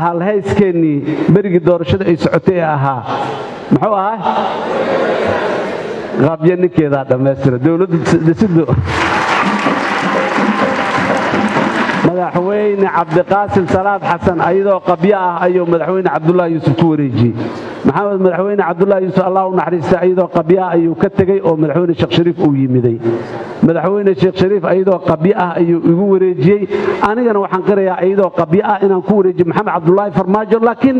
Halhayskeenii berigii doorashada ay socotay ee ahaa muxuu ahaa? Qabyo ninkeedaa dhammaystira. Dowladdu dhisiddu, Madaxweyne Cabdiqaasim Salaad Xasan ayadoo qabyo ah ayuu Madaxweyne Cabdulaahi Yuusuf ku wareejiyey. Maxamed Madaxweyne Cabdulaahi Yuusuf, Allah u naxariista, ayadoo qabyo ah ayuu ka tegey oo Madaxweyne Sheekh Shariif uu yimiday. Madaxweyne Sheekh Shariif ayadoo qabyo ah ayuu igu wareejiyey. Anigana waxaan qirayaa ayadoo qabyo ah inaan ku wareejiyo Maxamed Cabdulaahi Farmaajo, laakiin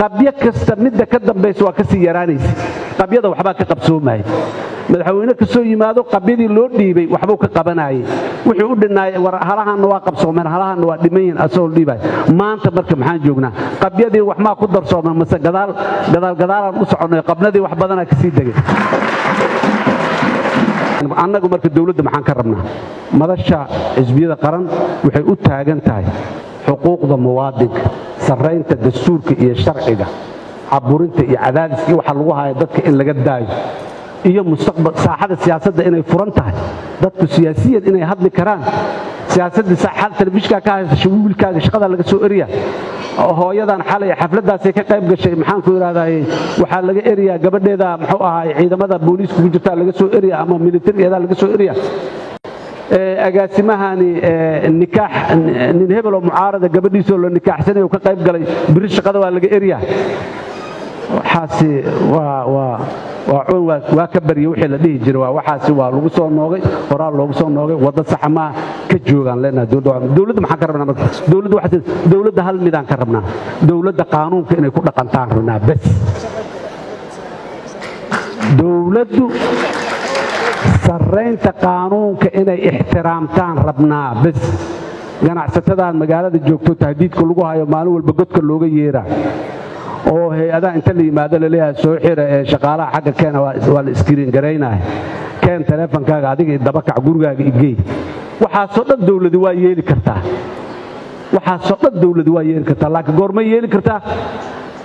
qabyo kasta midda ka dambaysa waa kasii yaraanaysa. Qabyada waxbaa ka qabsoomaya. Madaxweyne kasoo yimaado, qabyadii loo dhiibay waxbuu ka qabanayay. Wuxuu u dhinaayay, war halahanna waa qabsoomeen, halahanna waa dhiman yihin, asagoo dhiibay. Maanta marka maxaan joognaa? Qabyadii wax maa ku darsoomeen mase gadaal gadaal gadaalaan u soconnay? Qabnadii wax badanaa kasii degay. Annagu marka dowladda maxaan ka rabnaa? Madasha Xisbiyada Qaran waxay u taagan tahay xuquuqda muwaadinka, sarraynta dastuurka iyo sharciga, caburinta iyo cadaadiska iyo waxa lagu haya dadka in laga daayo, iyo mustaqbal saaxada siyaasadda inay furan tahay, dadku siyaasiyan inay hadli karaan. Siyaasaddii saaxada telefishkaa ka haysta, wiilkaaga shaqada laga soo eriya, hooyadan xalay xafladdaasay ka qayb gashay, maxaan ku idhahdaye, waxaa laga eriyaa gabadheeda, muxuu ahaay, ciidamada booliiska ku jirtaa laga soo eriya ama militarigeeda laga soo eriya. Agaasimahani nikaax nin hebel oo mucaarada gabadhiisoo la nikaaxsanayo ka qayb galay, biri shaqada waa laga eriyaa. Waxaasi waa cun waa ka barya wixii la dhihi jiray. Waa waxaasi, waa lagu soo noogay, horaa loogu soo noogay. Waddo saxa maa ka joogaan leenahay. Dowladda maxaan ka rabnaa marka? Dowladda waxaas, dowladda hal midaan ka rabnaa: dowladda qaanuunka inay ku dhaqantaan rabnaa bes. Dowladdu sarraynta qaanuunka inay ixtiraamtaan rabnaa bes. Ganacsatadan magaalada joogto tahdiidka lagu hayo, maalin walba godka looga yeeraa oo hay-adaha inta la yimaado laleeyahay soo xira ee shaqaalaha xagga keena, waa la screen garaynaya, keen taleefonkaaga, adiga dabakac, gurigaaga igey. Waxaasoo dhan dowladi waa yeeli kartaa. Waxaasoo dhan dowladi waa yeeli kartaa, laakiin goormay yeeli kartaa?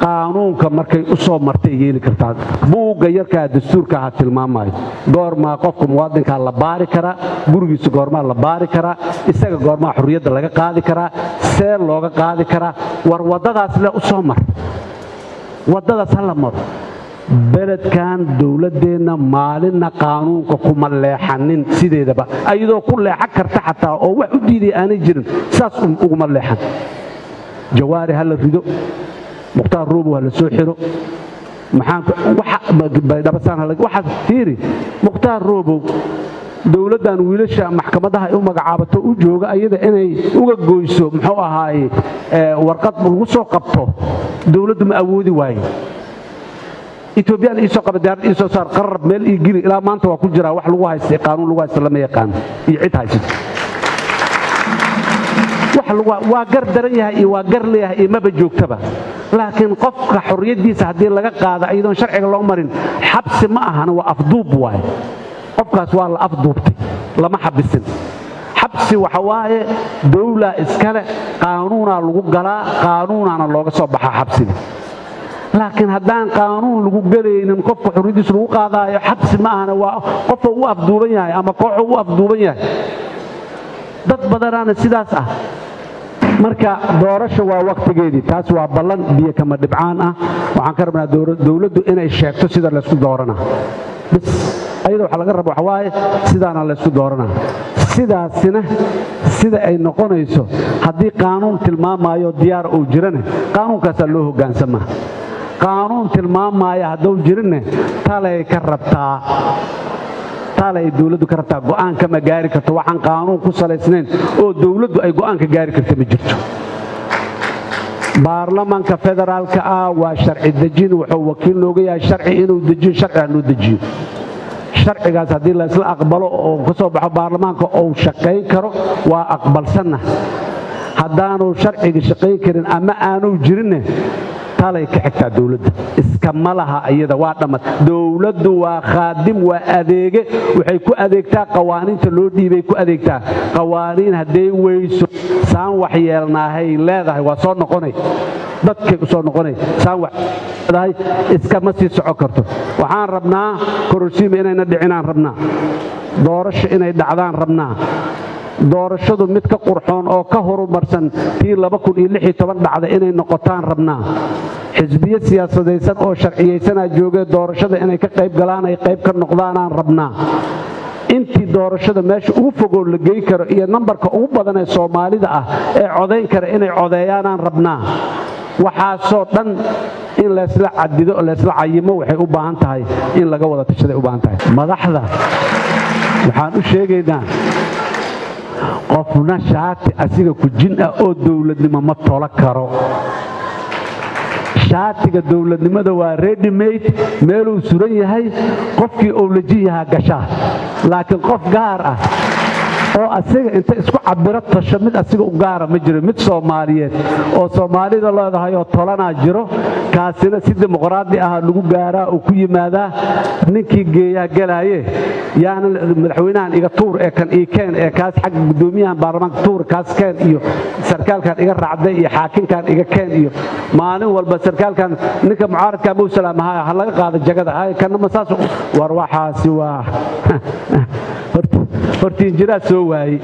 Qaanuunka markay u soo martay yeeli kartaa. Buugga yarkaa dastuurka ha tilmaamayo goormaa qofka muwaadinkaa la baari karaa gurigiisa, goormaa la baari karaa isaga, goormaa xorriyadda laga qaadi karaa, see looga qaadi karaa. War waddadaas le u soo mar, waddadaas ha la maro. Beledkan dowladdeenna maalinna qaanuunka kuma leexanin sideedaba, ayadoo ku leexan karta xataa oo wax u diidaya aanay jirin, saas uguma leexan. Jawaari ha la rido, Mukhtaar Ruubow ha la soo xiro, waxaas fiiri. Mukhtaar Roobow dowladdan wiilasha maxkamadaha ay u magacaabato u jooga ayada inay uga goyso, muxuu ahaaye, warqad lagu soo qabto, dowladdu ma awoodi waayo. Etoobiyaan iisoo qaba, diyaarad iisoo saar, qarab meel ii geli. Ilaa maanta waa ku jiraa. Wax lagu haystay, qaanuun lagu haysta lama yaqaano iyo cid haysato. Waa gar daran yahay iyo waa gar leeyahay iyo maba joogtaba, laakiin qofka xorriyaddiisa haddii laga qaado iyadoon sharciga loo marin, xabsi ma ahana, waa afduub waaye. Qofkaas waa la afduubtay, lama xabisin. Xabsi waxa waaye dowlaa iskale, qaanuunaa lagu galaa, qaanuunaana looga soo baxaa xabsiga. Laakiin haddaan qaanuun lagu gelaynin, qofka xorriyaddiisa lagu qaadaayo, xabsi ma ahana, waa qofuu u afduuban yahay ama kooxuu u afduuban yahay. Dad badanaana sidaas ah. Marka doorasha waa wakhtigeedii, taas waa ballan biyo kama dhibcaan ah. Waxaan ka rabnaa dowladdu inay sheegto sida laysku doorana bas. Ayada waxa laga raba waxa waaye sidaana laysku dooranaa, sidaasina sida ay noqonayso. Haddii qaanuun tilmaamaayo diyaar uu jirane, qaanuunkaasaa loo hoggaansamaa. Qaanuun tilmaamaya hadduu jirinne, talay ka rabtaa, talay dowladdu ka rabtaa. Go'aan kama gaari karto waxaan qaanuun ku salaysnayn oo dowladdu ay go'aan ka gaari karta ma jirto. Baarlamanka federaalka ah waa sharci dejin. Wuxuu wakiil nooga yahay sharci inuu dejiyo, sharciga noo dejiyo. Sharcigaas haddii la isla aqbalo oo ka soo baxo baarlamaanka ou shaqayn karo, waa aqbalsanna. Haddaanu sharciga shaqayn karin ama aanu jirinne, talay ka xigtaa dowladda, iskama laha iyada, waa dhammad. Dowladdu waa khaadim, waa adeege. Waxay ku adeegtaa qawaaniinta loo dhiibay ku adeegtaa. Qawaaniin hadday weyso, saan wax yeelnaahay leedahay, waa soo noqonay, dadkay u soo noqonay. Saan wax leedahay, iskama sii soco karto. Waxaan rabnaa kororsiima inayna dhicinaan rabnaa, doorasho inay dhacdaan rabnaa. Doorashadu mid ka qurxoon oo ka horumarsan tii dhacda inay noqotaan rabnaa. Xisbiyo siyaasadaysan oo sharciyaysanaa joogee, doorashada inay ka qayb galaan, ay qayb ka noqdaanaan rabnaa. Intii doorashada meesha ugu fogoo la gey karo iyo nambarka ugu badan ee Soomaalida ah ee codayn kara inay codeeyaanaan rabnaa. Waxaasoo dhan in laysla cadido oo laysla cayimo waxay u baahan tahay in laga wada tashaday u baahan tahay. Madaxda waxaan u sheegaynaa, qofna shaati asiga ku jin ah oo dowladnimo ma tolo karo. Shaatiga dowladnimada waa ready made, meeluu suran yahay, qofkii uu lajin yahaa gashaa. Laakiin qof gaar ah oo asiga inta isku cabiro tasho, mid asiga u gaara ma jiro. Mid Soomaaliyeed oo Soomaalida leedahay oo tolanaa jiro. Kaasina si dimuqraadi ah lagu gaaraa oo ku yimaadaa. Ninkii geeyaa galaaye. Yaana madaxweynahan iga tuur ee kan ii keen, ee kaas xagga guddoomiyahan baarlamaanka tuur, kaas keen, iyo sarkaalkan iga raacday, iyo xaakinkan iga keen, iyo maalin walba sarkaalkan ninka mucaaradka mowsalaam ha ha laga qaado jagada, hay kanama saas. War waxaasi waa hortiinjiraa soo waayey.